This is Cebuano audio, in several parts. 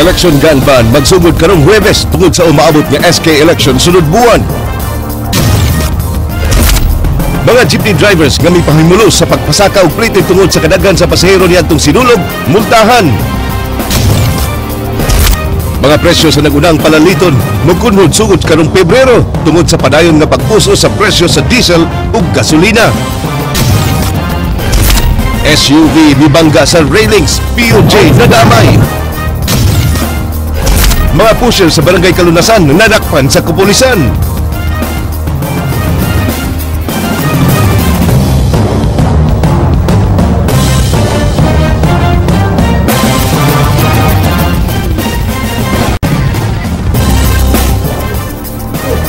Election gun ban magsugod karong Huwebes tungod sa umaabot nga SK election sunod buwan. Mga jeepney drivers nga mipahimulos sa pagpasaka og plite tungod sa kadaghan sa pasahero niadtong Sinulog, multahan. Mga presyo sa nagunang palaliton mokunhod sugod karong Pebrero tungod sa padayon nga pag-uso sa presyo sa diesel ug gasolina. SUV mibangga sa railings, POJ nadamay. Mga pusher sa Barangay Kalunasan nadakpan sa kapulisan.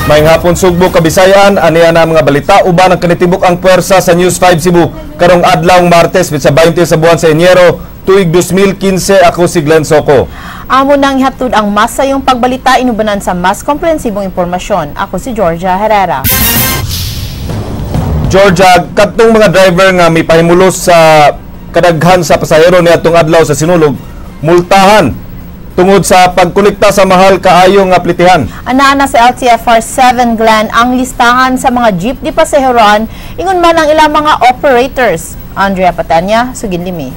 Maayong hapon Sugbo, Kabisayaan, aniya na mga balita uban ang kanitibok ang puwersa sa News 5 Cebu karong adlawng Martes pitsa 20 sa buwan sa Enero tuig 2015. Ako si Glenn Soco. Amo nang ihatod ang mas sayong pagbalita inubanan sa mas komprehensibong impormasyon. Ako si Georgia Herrera. Georgia, kadtong mga driver nga mipahimulos sa kadaghan sa pasahero niadtong adlaw sa Sinulog, multahan tungod sa pagkolekta sa mahal kaayo nga plitihan. Anaa na sa LTFR 7, Glenn, ang listahan sa mga jeepney pasaheroan ingon man ang ilang mga operators. Andrea Patanya, sugin limi.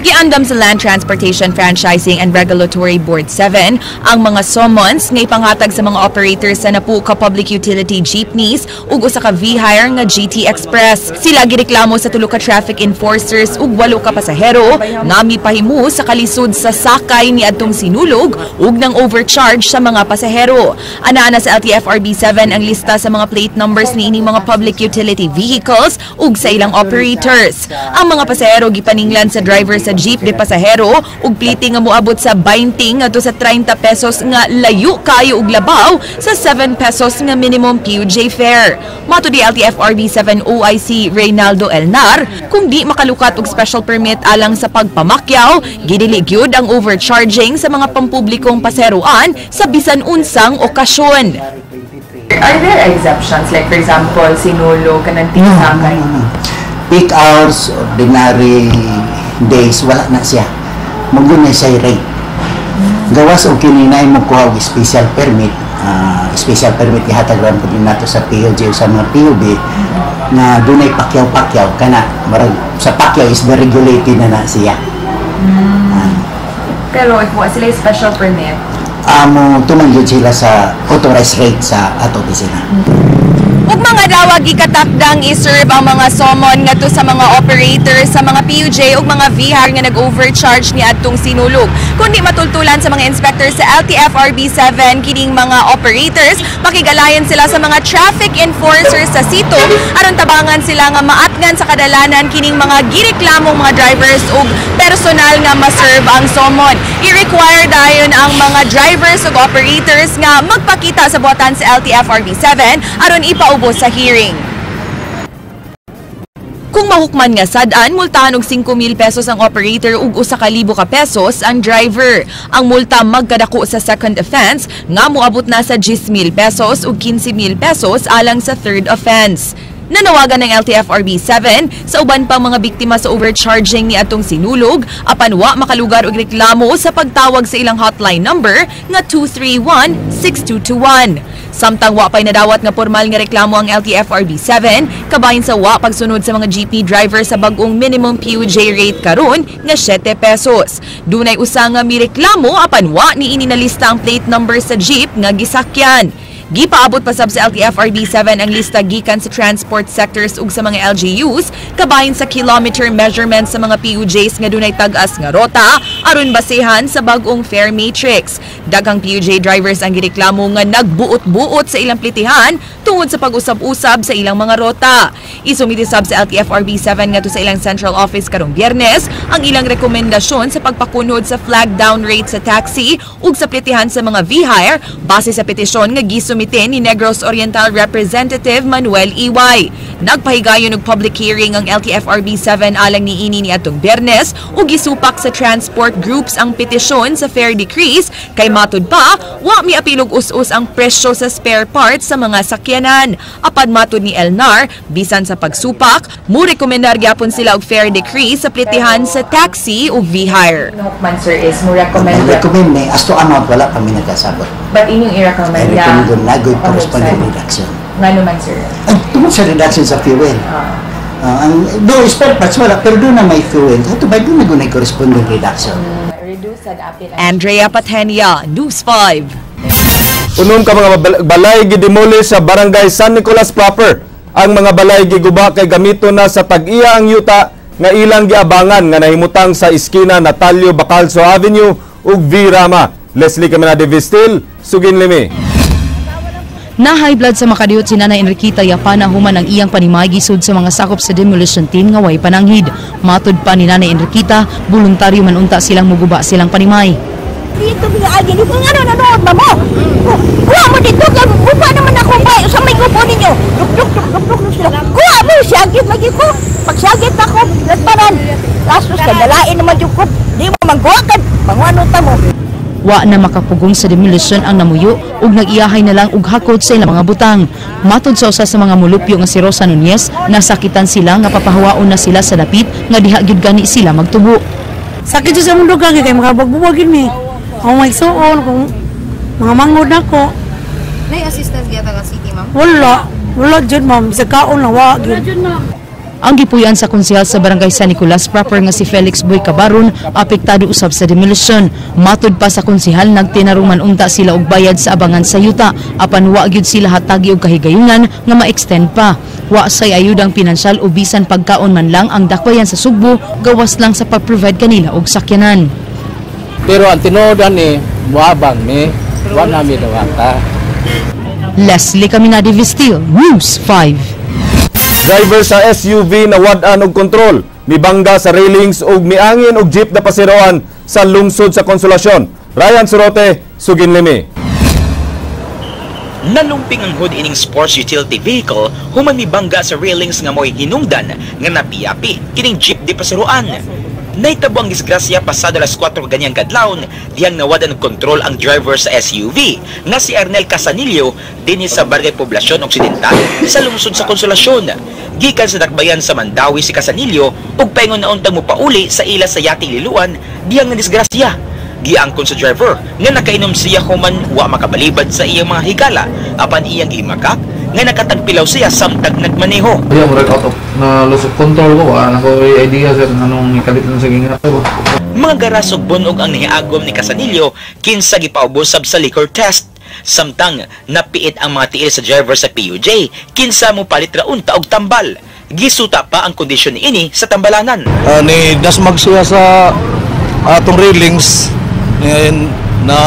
Giandam sa Land Transportation Franchising and Regulatory Board 7 ang mga summons nga ipanghatag sa mga operators sa napu ka public utility jeepneys ug usa ka V-hire nga GT Express. Sila gireklamo sa tulo ka traffic enforcers ug 8 ka pasahero nga mipahimu sa kalisod sa sakay niadtong Sinulog ug nang overcharge sa mga pasahero. Anaa na sa LTFRB 7 ang lista sa mga plate numbers niining mga public utility vehicles ug sa ilang operators. Ang mga pasahero gipaninglan sa driver sa jeep de pasahero ug plite nga moabot sa 20 ngadto sa 30 pesos nga layo kayo og labaw sa 7 pesos nga minimum PUJ fare. Mato di LTFRB 7 OIC Reynaldo Elnar, kung di makalukat og special permit alang sa pagpamakyaw, gidili gyud ang overcharging sa mga pampublikong pasaheroan sa bisan unsang okasyon. Are there exceptions? Like for example, Sinulog, kanang tigsakay? No. Peak hours, ordinary days, wala na siya. Maguna siya rate. Gawas og kini na mo kuha og special permit, special permit gihatag ran pud nato sa POJ o sa mga POB na dunay pakyaw-pakyaw kana marag sa pakyaw is the regulated na na siya. Pero if wa sila special permit, amo tuman gyud sila sa authorized rate sa ato opisina. Ug mga dawag gikatakdang i-serve ang mga summon ngadto sa mga operators sa mga PUJ ug mga VR nga nag-overcharge niadtong Sinulog. Kundi matultulan sa mga inspectors sa LTFRB 7 kining mga operators, makigalayan sila sa mga traffic enforcers sa sito aron tabangan sila nga maatngan sa kadalanan kining mga gireklamong mga drivers ug personal nga ma-serve ang summon. I-require dayon ang mga drivers ug operators nga magpakita sa buhatan sa LTFRB 7 aron ipaubos sa hearing. Kung mahukman nga sad-an, multahan og 5,000 pesos ang operator ug 1,000 ka pesos ang driver. Ang multa magkadako sa second offense nga moabot na sa 10,000 pesos ug 15,000 pesos alang sa third offense. Nanawagan ng LTFRB 7 sa uban pang mga biktima sa overcharging ni atong Sinulog apan wa makalugar og reklamo sa pagtawag sa ilang hotline number nga 231-6221. Samtang wa pa'y nadawat nga formal nga reklamo ang LTFRB 7 kabahin sa wa pagsunod sa mga jeepney driver sa bag-ong minimum PUJ rate karon nga 7 pesos. Dunay usa nga mireklamo apan wa niini nalista ang plate number sa jeep nga gisakyan. Gipaabot pa sab sa LTFRB 7 ang lista gikan sa transport sectors ug sa mga LGUs kabahin sa kilometer measurement sa mga PUJs nga dunay tag-as nga rota aron basehan sa bag-ong fare matrix. Daghang PUJ drivers ang gireklamo nga nagbuot-buot sa ilang plitihan tungod sa pag-usab-usab sa ilang mga rota. Isumiti sab sa LTFRB 7 ngadto sa ilang central office karong Biyernes ang ilang rekomendasyon sa pagpakunhod sa flag down rate sa taxi ug sa plitihan sa mga V-hire base sa petisyon nga gisumiti gisumite ni Negros Oriental Representative Manuel Iway. Nagpahigayon og public hearing ang LTFRB 7 alang niini niadtong Biyernes ug gisupak sa transport groups ang petisyon sa fare decrease kay matud pa wa miapil og us-us ang presyo sa spare parts sa mga sakyanan. Apan matud ni Elnar, bisan sa pagsupak, mo rekomendar gyapon sila og fare decrease sa plitihan sa taxi ug V-hire. Man sir is mo recommend Recommend ni as to amount, wala pa mi nagkasabot. But inyong i-recommend I na recommend na good corresponding Okay. reduction. Ngano man, sir? Ang tungod sa reduction sa fuel. Ang do spare parts wala, pero doon na may fuel. Ato ba doon na gunay corresponding reduction. Reduce sad apil. Andrea Patenia, News 5. Unom ka mga balay gidemolish sa Barangay San Nicolas proper. Ang mga balay giguba kay gamito na sa tag-iya ang yuta nga ilang giabangan nga nahimutang sa iskina Natalio Bacalso Avenue ug V. Rama. Leslie Caminade Vistil, sugin limi. Na high blood sa makadiyot si Nanay Enriquita Yapana human ang iyang panimay gisud sa mga sakop sa demolition team nga way pananghid. Matud pa ni Nanay Enriquita, voluntaryo man unta silang muguba silang panimay. Dito mga agi ni kung ano nanood ba mo? Kuha mo dito kay guba naman ako ba sa may gubo ninyo. Duk duk duk duk duk duk sila. Kuha mo, syagit lagi ko. Pagsagit ako, nagparan. Kasos ka dalain naman jud ko. Di mo mangkuha ka, panguano ta mo. Wa na makapugong sa demolition ang namuyo ug nag-iyahay na lang og hakot sa ilang mga butang. Matod sa usa sa mga mulupyo nga si Rosa Nunez, nasakitan sila nga papahawaon na sila sa dapit nga diha gyud gani sila magtubo. Sakit jud sa mundo kay kay makabagbuwag yun mi. Ako may suon, kung mga mangod na ko. Nay assistance gyud ang city, ma'am? Wala. Wala jud, ma'am. Sa kaon na wa gyud. Ang gipuy-an sa konsehal sa Barangay San Nicolas proper nga si Felix Boy Cabaron, apektado usab sa demolition. Matud pa sa konsehal, nagtinaruman unta sila og bayad sa abangan sa yuta apan wa gyud sila hatagi og kahigayunan nga ma-extend pa. Wa say ayudang pinansyal o bisan pagkaon man lang ang dakbayan sa Sugbo, gawas lang sa pag-provide kanila og sakyanan. Pero ang tinuod ni muabang mi, wa nami dawata. Leslie Caminade Vistil, News 5. Driver sa SUV na wad-an og kontrol, mibangga sa railings ug miangin og jeep na pasiroan sa lungsod sa Konsolasyon. Ryan Surote, sugin limi. Nalumping ang hood ining sports utility vehicle human mibangga sa railings nga mo'y hinungdan nga napiapi kining jeep di pasiruan. Naitabo ang disgrasya pasado alas 4 ganyang kadlawon dihang nawadan og kontrol ang driver sa SUV nga si Arnel Casanillo dinhi sa Barangay Poblacion Occidental sa lungsod sa Konsolasyon. Gikan sa dakbayan sa Mandawi si Casanillo ug paingon na untang mopauli sa ila sa yating liluan dihang na disgrasya. Giangkon sa driver nga nakainom siya human wa makabalibad sa iyang mga higala apan iyang gimakak nga nakatagpilaw siya samtang nagmaneho. Kaya murag out of na loss of control ko, wala na ko idea, sir, anong kalit na sa ginga ko. Mga garas ug bunog ang nihiagom ni Casanillo kinsa gipaubos sab sa liquor test. Samtang napiit ang mga tiil sa driver sa PUJ kinsa mo palit ra unta og tambal. Gisuta pa ang kondisyon niini sa tambalanan. Ni dasmag siya sa atong railings na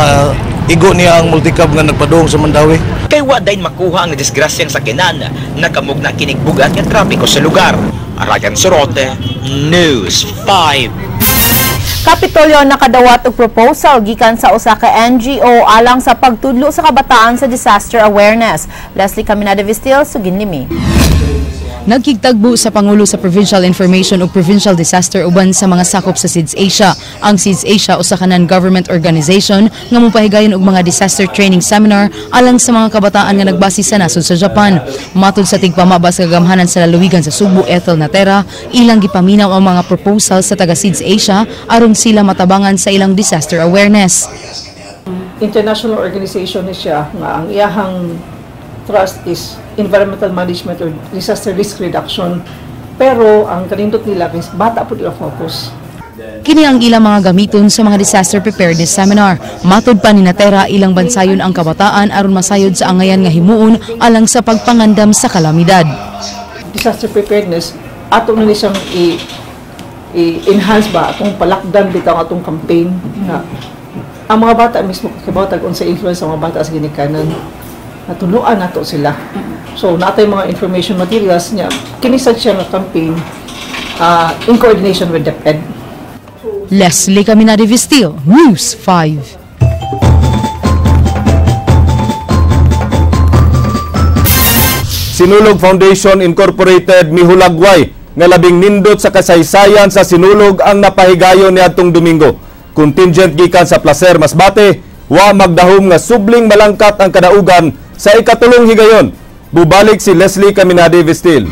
igo niya ang multicab nga nagpadung sa Mandawi. Kay wa dayon makuha ang disgrasyang sakyanan, nakamugna kinig bugat nga trapiko sa lugar. Ryan Sorote, News 5. Kapitolyo nakadawat og proposal gikan sa usa ka NGO alang sa pagtudlo sa kabataan sa disaster awareness. Leslie Caminada Vistil, sugin limi. Nagkigtagbo sa Pangulo sa Provincial Information ug Provincial Disaster uban sa mga sakop sa SIDS Asia. Ang SIDS Asia usa ka non-government organization nga mopahigayon og mga disaster training seminar alang sa mga kabataan nga nagbase sa nasod sa Japan. Matud sa tigpamaba sa kagamhanan sa lalawigan sa Sugbo, Ethel Natera, ilang gipaminaw ang mga proposal sa taga SIDS Asia aron sila matabangan sa ilang disaster awareness. International organization ni siya nga ang iyahang thrust is environmental management or disaster risk reduction. Pero ang kanindot nila is bata po nila focus. Kini ang ilang mga gamiton sa mga disaster preparedness seminar. Matod pa ni Natera, ilang bansayon ang kabataan aron masayod sa angayan nga himuon alang sa pagpangandam sa kalamidad. Disaster preparedness, ato na ni siyang i-enhance ba, atong palakdan bitaw ang atong campaign nga ang mga bata mismo kabaw tag unsa influence ang mga bata sa ginikanan, natuluan nato sila. So natay mga information materials niya kini sad siya nga campaign in coordination with DepEd. Leslie Caminade Vistil, News 5. Sinulog Foundation Incorporated mihulagway nga labing nindot sa kasaysayan sa Sinulog ang napahigayon niadtong Domingo. Contingent gikan sa Placer Masbate, wa magdahom nga subling malangkat ang kadaugan sa ikatulong higayon. Bubalik si Leslie Caminade Vestil.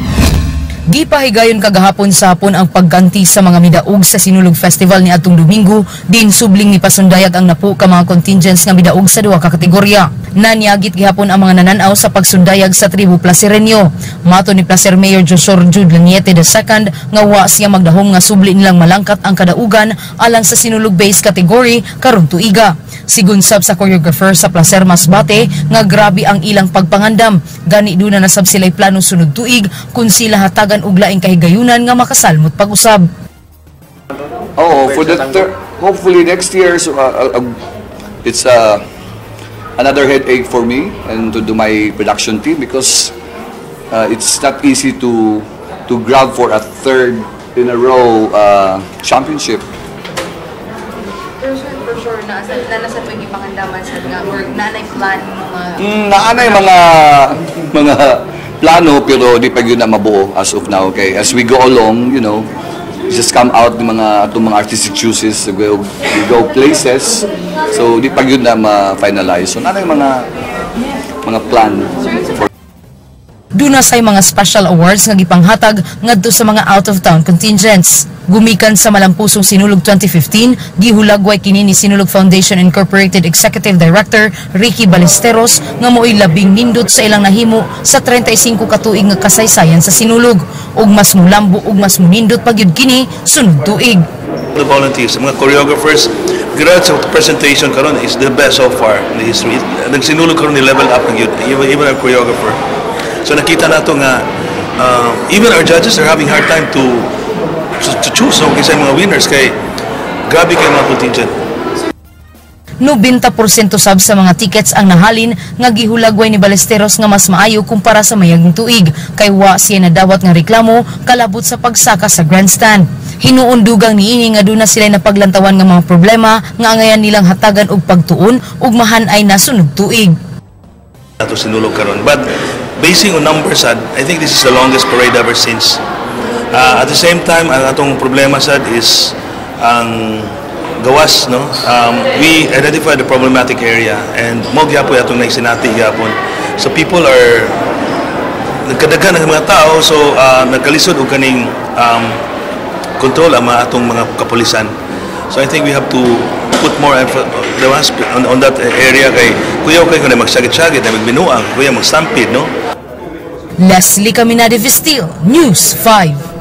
Gipahigayon kagahapon sa hapon ang pagganti sa mga midaog sa Sinulog Festival ni atong Domingo, din subling ni pasundayag ang napu ka mga contingents nga midaog sa duha ka kategorya. Naniagit gihapon ang mga nananaw sa pagsundayag sa tribu Placerenyo. Mato ni Placer Mayor Josor Jude Laniete II nga wa siya magdahom nga subli nilang malangkat ang kadaugan alang sa Sinulog base category karon tuiga. Sigun sab sa choreographer sa Placer Masbate nga grabe ang ilang pagpangandam, gani duna na sab sila'y plano sunod tuig kung sila hatagan og laing kahigayunan nga makasalmot pag-usab. Oh, for the third, hopefully next year. So it's another headache for me and to do my production team because it's not easy to grab for a third in a row championship. For sure, nasa mo yung ipangandaman sa nga or naanay plan mga Naanay mga plano pero di pa yun na mabuo as of now. Okay, as we go along, you know, just come out ng mga atong mga artistic choices, we go places. So di pa yun na ma-finalize. So naanay mga plan. Duna say mga special awards nga gipanghatag ngadto sa mga out-of-town contingents. Gumikan sa Malampusong Sinulog 2015, gihulagway kini ni Sinulog Foundation Incorporated Executive Director Ricky Ballesteros nga mo'y labing nindot sa ilang nahimo sa 35 ka tuig nga kasaysayan sa Sinulog. Ug mas mulambo ug mas munindot pa gyud kini sunod tuig. The volunteers, mga choreographers, grabe sa presentation karon is the best so far in the history. Nagsinulog karon ni level up na gyud, even our choreographer. So nakita nato nga even our judges are having hard time to choose so kinsa mga winners kay grabe kay mga contingent. 90% sab sa mga tickets ang nahalin nga gihulagway ni Ballesteros nga mas maayo kumpara sa mayaging tuig kay wa siya nadawat nga reklamo kalabot sa pagsaka sa grandstand. Hinuundugang niini nga duna sila napaglantawan nga mga problema nga angayan nilang hatagan og pagtuon ug mahan-ay nasunod tuig. Ato Sinulog karon, but basing on numbers sad, I think this is the longest parade ever since. At the same time, ang atong problema sad is ang gawas, no? We identified the problematic area and mo gyapon atong naisinati gyapon. So people are nagkadagan ang mga tao, so nagkalisod og kaning control ang mga atong mga kapulisan. So I think we have to put more effort on that area kay kuya kay kun magsagit-sagit na magbinuang, kuya magstampede, no? Leslie Caminade Vestil, News 5.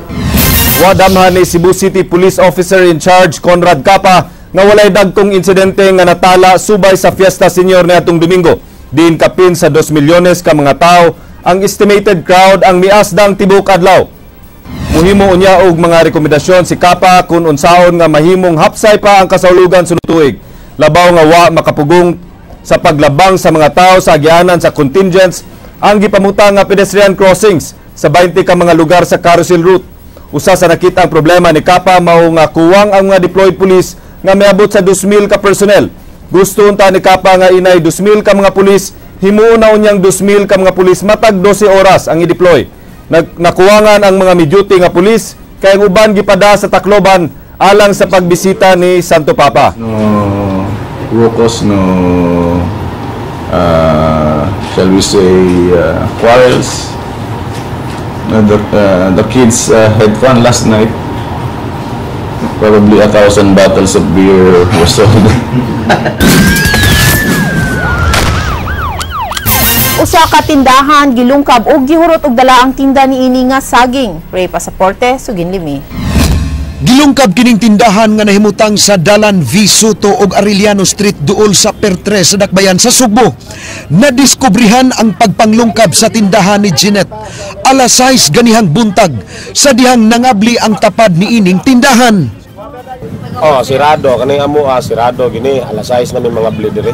Wadamhan ni Cebu City Police Officer in Charge Conrad Capa nga walay dagkong insidente nga natala subay sa Fiesta Senior niadtong Domingo. Diin kapin sa 2 milyones ka mga tao ang estimated crowd ang miasdang tibok adlaw. Muhimo unya og mga rekomendasyon si Capa kung unsaon nga mahimong hapsay pa ang kasaulugan sunod tuig. Labaw nga wa makapugong sa paglabang sa mga tao sa agianan sa contingents ang gipamutang nga pedestrian crossings sa 20 ka mga lugar sa carousel route. Usa sa nakita ang problema ni Capa mao nga kuwang ang mga deployed police nga miabot sa 2,000 ka personnel. Gusto unta ni Capa nga inay 2,000 ka mga pulis, himuon na unyang 2,000 ka mga pulis matag 12 oras ang i-deploy. Nakuwangan ang mga may-duty nga pulis kay ang uban gipada sa Tacloban alang sa pagbisita ni Santo Papa. No ruckus, no shall we say quarrels. The kids had fun last night. Probably 1,000 bottles of beer were sold. Usa ka tindahan gilungkab og gihurot og dala ang tinda niini nga saging. Ray Pasaporte, Suginlimi. Gilungkab kining tindahan nga nahimutang sa Dalan V. Soto og Arellano Street duol sa Pertre sa Dakbayan sa Sugbo. Nadiskubrihan ang pagpanglungkab sa tindahan ni Jeanette alas 6 ganihang buntag sa dihang nangabli ang tapad niining tindahan. Oh, sirado kaning amo sirado gini alas 6 na may mga bli diri.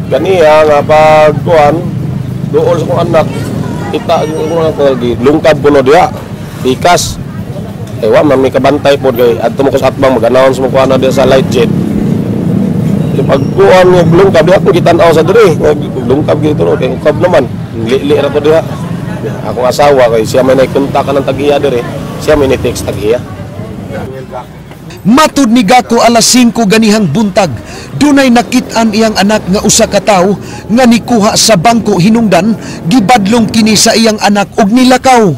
Ganiha nga pagkuan duol sa kong anak kita ko nga lungkab kuno diha pikas. Ewa, man may kabantay po kay adto mo ko sa atbang mag-announce mo kuana diha sa light jet. Pagkuan nga lungkab diha ko gitan-aw sa diri, lungkab gito kay ukab naman. Li-li ra ko diha. Akong asawa kay siya may naikunta ka ng tag-iya diri, siya may ni-text tag-iya. Matud ni Gako alas 5 ganihang buntag, dunay nakit-an iyang anak nga usa ka tawo nga nikuha sa bangko hinungdan, gibadlong kini sa iyang anak og nilakaw.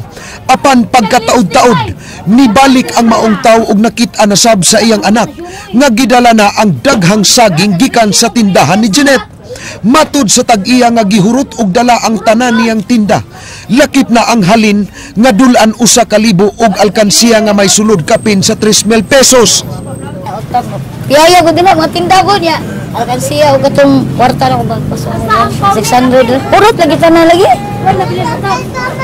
Apan pagkataod-taod, nibalik ang maong tawo og nakit-an na sab sa iyang anak nga gidala na ang daghang saging gikan sa tindahan ni Jeanette. Matud sa tag-iya nga gihurot og dala ang tanan niyang tinda. Lakip na ang halin nga dulan 1,000 og alkansiya nga may sulod kapin sa 3,000 pesos. Piyaya ko din mga tinda ko niya. Alkansiya og katong kwarta na ko bagpaso. 600. Hurot lagi tanan lagi.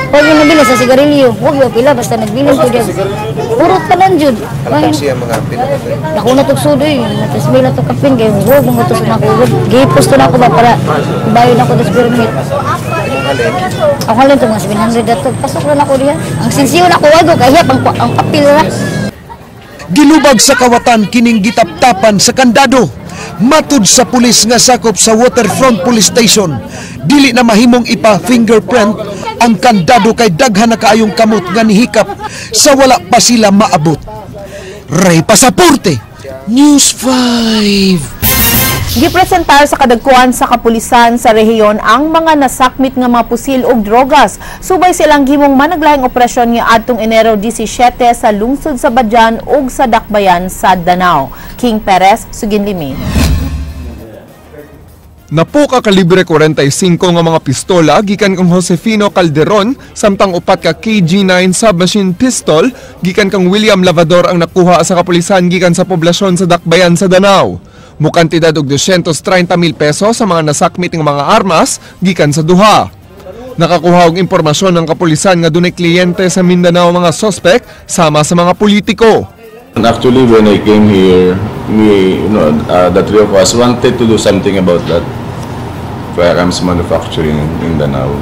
Huwag yung nabili sa sigarilyo. Huwag yung pila basta nagbilin ko dyan. Hurot tanan jud. Alkansiya mga pila. Dako na tog sudoy, 3,000 na tog kapin kay huwag mo to sa nako. Gipos to na ako ba para bayon ako dos permit. Ako halin to mga 700 dato. Pasok na ako diha. Ang sinsiyo na ko wago kay ang papel ra. Gilubag sa kawatan kining gitaptapan sa kandado. Matud sa pulis nga sakop sa Waterfront Police Station, dili na mahimong ipa-fingerprint ang kandado kay daghan na kaayong kamot nga nihikap sa wala pa sila maabot. Ray Pasaporte, News 5. Gipresentar sa kadagkuan sa kapulisan sa rehiyon ang mga nasakmit nga mga pusil ug drogas. Subay silang gimong managlahing operasyon nga adtong Enero 17 sa lungsod sa Badyan ug sa Dakbayan sa Danao. King Perez, Suginlimi. Napuka kalibre 45 nga mga pistola gikan kang Josefino Calderon samtang 4 ka KG9 submachine pistol gikan kang William Lavador ang nakuha sa kapulisan gikan sa poblasyon sa Dakbayan sa Danao. Mukantidad og 230,000 pesos sa mga nasakmit ng mga armas gikan sa duha. Nakakuha og impormasyon ng kapulisan nga dunay kliyente sa Mindanao mga sospek sama sa mga politiko. And actually, when I came here, we, you know, the three of us wanted to do something about that firearms manufacturing in Danao.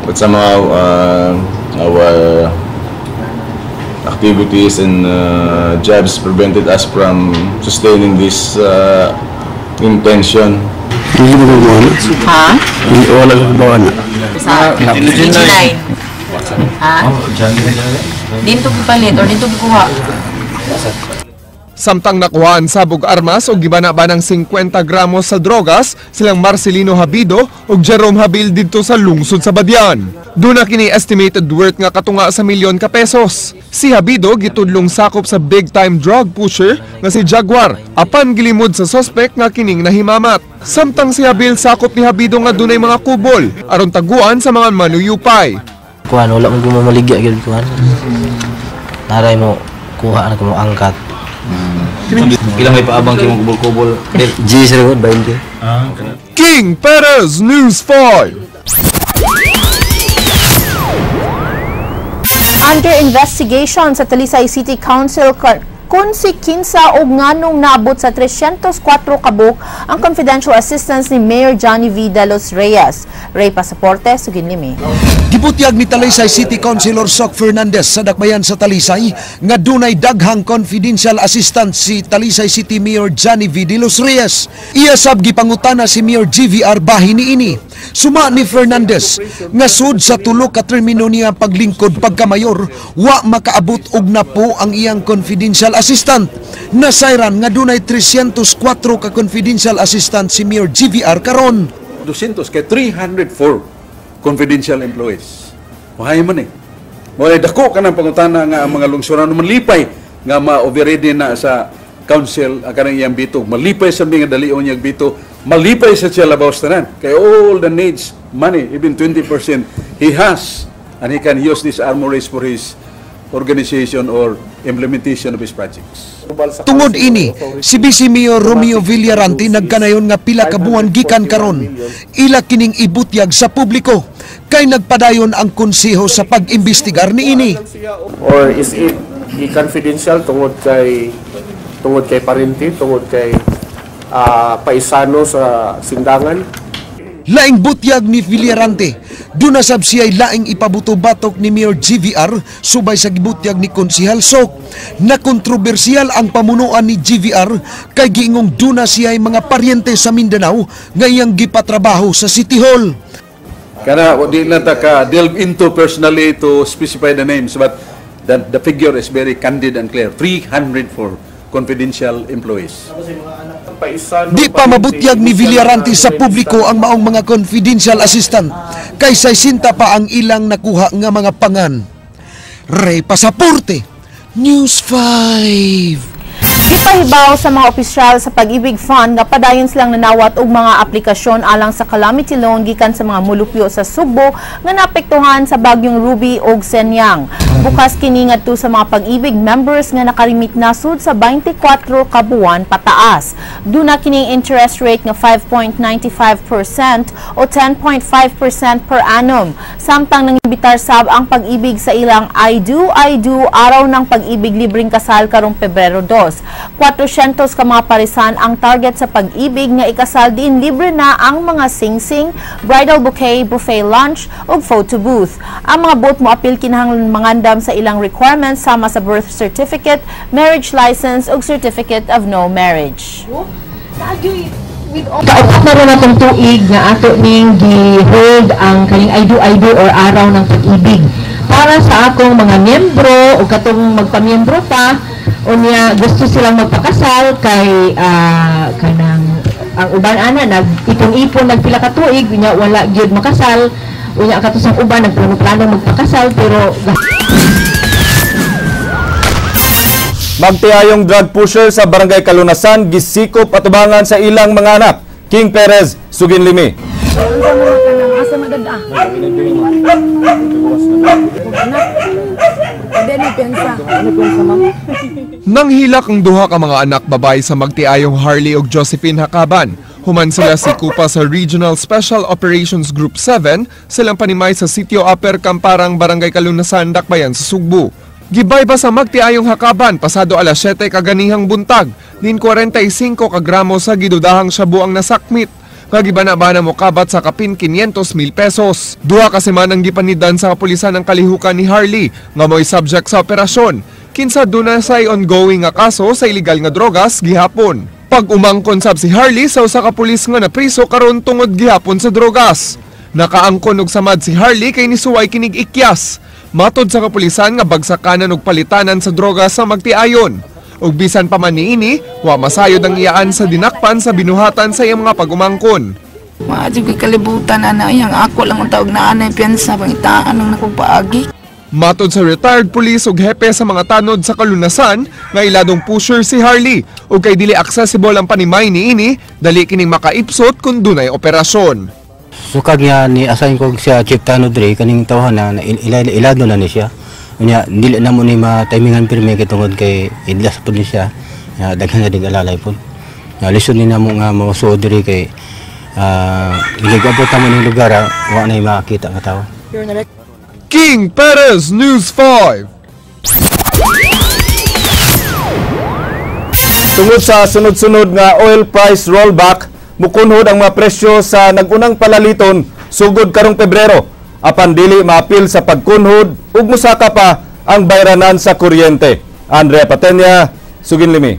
But somehow, our activities and jobs prevented us from sustaining this intention. Ha? Sa G9. Ha? Dito gipalit or dito gikuha? Samtang nakuhaan sabog armas o gibana-banang 50 gramos sa drogas silang Marcelino Habido ug Jerome Habil didto sa lungsod sa Badyan. Duna kini estimated worth nga katunga sa milyon ka pesos. Si Habido gitudlong sakop sa big time drug pusher nga si Jaguar apan gilimod sa sospek nga kining nahimamat. Samtang si Habil sakop ni Habido nga dunay mga kubol aron taguan sa mga manuyupay. Kuan wala mo gumamaligya gyud kuan. Naray mo kuha na ko mo angkat. Ilang may paabang kay mo kubol-kubol. G sir 20. King Perez, News 5. Under investigation sa Talisay City Council kung si kinsa og nganong naabot sa 304 kabuk ang confidential assistance ni Mayor Johnny V. De Los Reyes. Ray Pasaporte, Suginlimi. Gibutyag ni Talisay City Councilor Sok Fernandez sa Dakbayan sa Talisay nga dunay daghang confidential assistant si Talisay City Mayor Johnny V. De Los Reyes. Iya sab gipangutana si Mayor GVR bahin niini. Suma ni Fernandez nga sud sa tulo ka termino niya paglingkod pagkamayor, wa makaabot og napo ang iyang confidential assistant. Nasayran nga dunay 304 ka confidential assistant si Mayor GVR karon. 200 kay 304 confidential employees. Mahay man eh. Mao dako ka ng pangutana nga ang mga lungsod manlipay nga ma-overready na sa council ang kanang iyang bito. Malipay sa mga dalion niyang bito, malipay sa siya labaw sa tanan. Kay all the needs money, even 20% he has, and he can use these armories for his organization or implementation of his projects. Tungod ini, si Vice Mayor Romeo Villarante nagkanayon nga pila ka buwan gikan karon. Ila kining ibutyag sa publiko kay nagpadayon ang konseho sa pag-imbestigar niini. Or is it confidential tungod kay parente, tungod kay paisano sa Sindangan? Laing butyag ni Villarante, duna sab siya'y laing ipabuto-batok ni Mayor GVR subay sa gibutyag ni Konsihal Sok. Na kontrobersyal ang pamunuan ni GVR kay giingong duna siya'y mga paryente sa Mindanao nga iyang gipatrabaho sa City Hall. Kana di lang ta ka delve into personally to specify the names, but the figure is very candid and clear. 304 confidential employees. Di pa mabutyag ni Villarante sa publiko ang maong mga confidential assistant kay 60 pa ang ilang nakuha nga mga pangan. Ray Pasaporte, News 5. Gipahibaw sa mga opisyal sa Pag-ibig Fund nga padayon silang nanawat og mga aplikasyon alang sa calamity loan gikan sa mga mulupyo sa Sugbo nga naapektuhan sa bagyong Ruby ug Senyang. Bukas kini ngadto sa mga Pag-ibig members nga nakarimit na sud sa 24 ka buwan pataas. Duna kining interest rate nga 5.95% o 10.5% per annum. Samtang nangimbitar sab ang Pag-ibig sa ilang I Do Araw ng Pag-ibig libreng kasal karong Pebrero 2. 400 ka mga parisan ang target sa Pag-ibig nga ikasal din libre na ang mga singsing, bridal bouquet, buffet lunch ug photo booth. Ang mga booth mo apil kinahanglan mangandam sa ilang requirements sama sa birth certificate, marriage license ug certificate of no marriage. Kaupat na ron atong tuig nga ato ning gi-hold ang kaning I Do or Araw ng Pag-ibig. Para sa akong mga miyembro o katong magpamiyembro pa, unya gusto silang magpakasal kay kanang ang uban ana nag-ipon-ipon nagpila ka tuig, unya wala gyud makasal, unya kato sang uban nagplano-plano magpakasal pero Magtiayong drug pusher sa Barangay Kalunasan gisikop atubangan sa ilang mga anak. King Perez, Sugin Limi. Nanghilak ang duha ka mga anak babae sa magtiayong Harley ug Josephine Hakaban. Human sila sikupa sa Regional Special Operations Group 7, silang panimay sa Sitio Upper Kamparang, Barangay Kalunasan, Dakbayan sa Sugbo. Gibay ba sa magtiayong Hakaban pasado alas 7 kaganihang buntag, nin 45 ka gramo sa gidudahang shabu ang nasakmit. Nga gibana-bana mokabat sa kapin 500,000 pesos. Duha ka semana ang gipanidan sa kapulisan ang kalihukan ni Harley nga mo'y subject sa operasyon. Kinsa duna say ongoing nga kaso sa illegal nga drogas gihapon. Pag umangkon sab si Harley sa usa ka pulis nga napriso karon tungod gihapon sa drogas. Nakaangkon og samad si Harley kay nisuway kinig ikyas. Matod sa kapulisan nga bagsakanan og palitanan sa drogas sa magtiayon. Ug bisan pa man niini, wa masayod ang iyaan sa dinakpan sa binuhatan sa iyang mga pagumangkon. Maadyo kay kalibutan ana iyang ako lang ang tawag na anay piyansa pangitaan ang nakong paagi. Matod sa retired police ug hepe sa mga tanod sa Kalunasan nga iladong pusher si Harley ug kay dili accessible ang panimay niini, dali kining makaipsot kun dunay operasyon. Sukag niya ni assign ko siya chief tanod diri kaning tawhan na ilado na ni siya. Unya dili na mo ni ma-timingan pirmi kay tungod kay idlas pud ni siya. Daghan na ding alalay pud. Lisod ni namo nga mosuod diri kay iligabot namo ning lugar, wa nay makita nga tawo. King Perez, News 5. Tungod sa sunod-sunod nga oil price rollback, mukunhod ang mga presyo sa nagunang palaliton sugod karong Pebrero. Apan dili maapil sa pagkunhod ug mosaka pa ang bayranan sa kuryente. Andrea Patenya, Sugin Limi.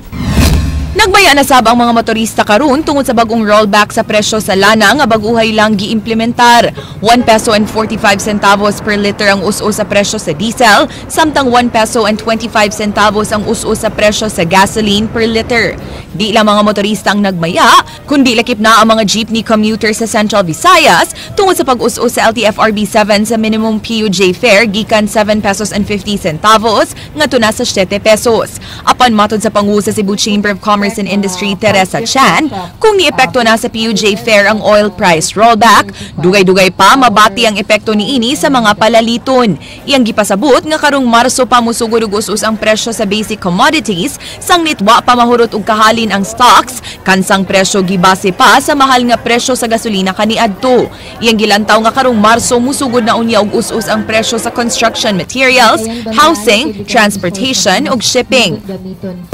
Nagbaya na sab ang mga motorista karon tungod sa bagong rollback sa presyo sa lana nga baguhay lang giimplementar. 1 peso and 45 centavos per liter ang us-us sa presyo sa diesel, samtang 1 peso and 25 centavos ang us-us sa presyo sa gasoline per liter. Di lang mga motorista ang nagmaya, kundi lakip na ang mga jeepney commuter sa Central Visayas tungod sa pag-us-us sa LTFRB 7 sa minimum PUJ fare gikan 7 pesos and 50 centavos ngadto na sa 7 pesos. Apan matod sa pangu sa Cebu Chamber of Commerce and Industry Teresa Chan, kung niepekto na sa PUJ fare ang oil price rollback, dugay-dugay pa mabati ang epekto niini sa mga palaliton. Iyang gipasabot nga karong Marso pa musugod og us-us ang presyo sa basic commodities, sangnit wa pa mahurot og kahalin ang stocks, kansang presyo gibase pa sa mahal nga presyo sa gasolina kaniadto. Iyang gilantaw nga karong Marso musugod na unya og us-us ang presyo sa construction materials, housing, transportation ug shipping.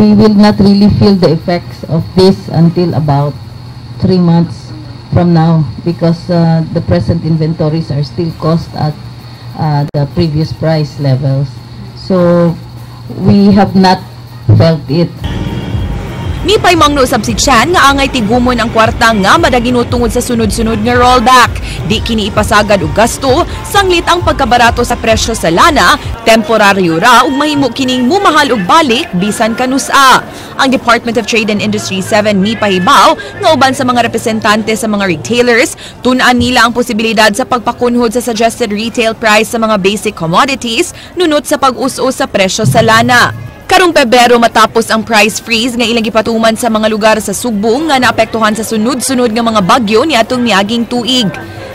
We will not really feel the effects of this until about 3 months from now because the present inventories are still cost at the previous price levels. So we have not felt it. Mipahimangno usab si Chan nga angay tigumon ang kwarta nga madagino tungod sa sunod-sunod nga rollback. Di kini ipasagad og gasto, sanglit ang pagkabarato sa presyo sa lana, temporaryo ra ug mahimo kining mumahal og balik bisan kanusa. Ang Department of Trade and Industry 7 mipahibaw nga uban sa mga representante sa mga retailers, tun-an nila ang posibilidad sa pagpakunhod sa suggested retail price sa mga basic commodities nunot sa pag-us-us sa presyo sa lana. Karong Pebrero matapos ang price freeze nga ilang gipatuman sa mga lugar sa Sugbo nga naapektuhan sa sunod-sunod nga mga bagyo niadtong miaging tuig.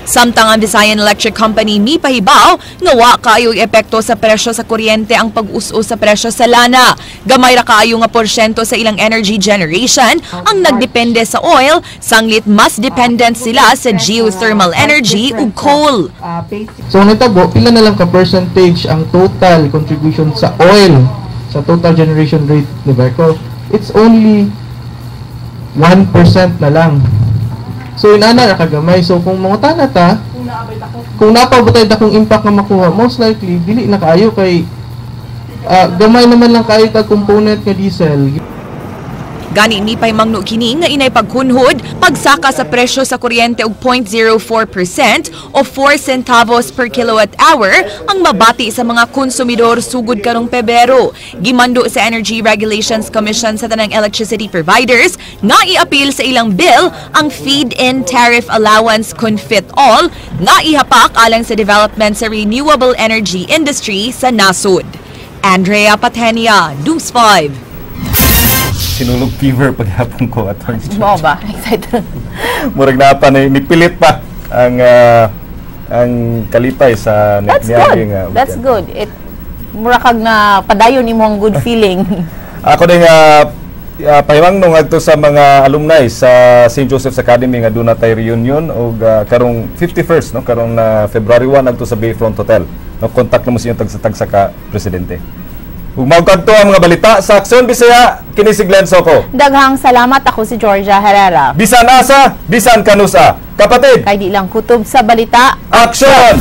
Samtang ang Visayan Electric Company mipahibaw nga wa kaayo epekto sa presyo sa kuryente ang pag-us-us sa presyo sa lana. Gamay ra kaayo nga porsyento sa ilang energy generation ang nagdepende sa oil, sanglit mas dependent sila sa geothermal energy ug coal. So nitabo, pila na lang ka percentage ang total contribution sa oil sa total generation rate ni Berco? It's only 1% na lang. So inana ra kagamay. So kung mangutana ta, kung napabutay dakong impact nga makuha, most likely dili na kaayo kay gamay naman lang kaayo tag component nga diesel. Gani mipahimangno kini nga inay pagkunhod pagsaka sa presyo sa kuryente og 0.04% o 4 centavos per kilowatt hour ang mabati sa mga konsumidor sugod karong Pebrero. Gimando sa Energy Regulations Commission sa tanang electricity providers nga iapil sa ilang bill ang feed-in tariff allowance confit all nga ihapak alang sa development sa renewable energy industry sa nasod. Andrea Patenia, News 5. Sinulog fever paghapon ko, Attorney. Mao ba? Excited. Murag na pa ni nipilit pa ang kalipay sa That's good. Niagi nga That's weekend. good. It mura kag na padayon imong good feeling. Ako din nga pahimangno ngadto sa mga alumni sa St. Joseph's Academy nga duna tay reunion og karong 51st, no, karong na February 1 adto sa Bayfront Hotel. No, contact na mo sa inyong tagsa-tagsa ka presidente. Ug mao kadto ang mga balita sa Aksyon Bisaya, kini si Glenn Soco. Daghang salamat, ako si Georgia Herrera. Bisan asa, bisan kanusa. Kapatid, kay di lang kutob sa balita. Aksyon!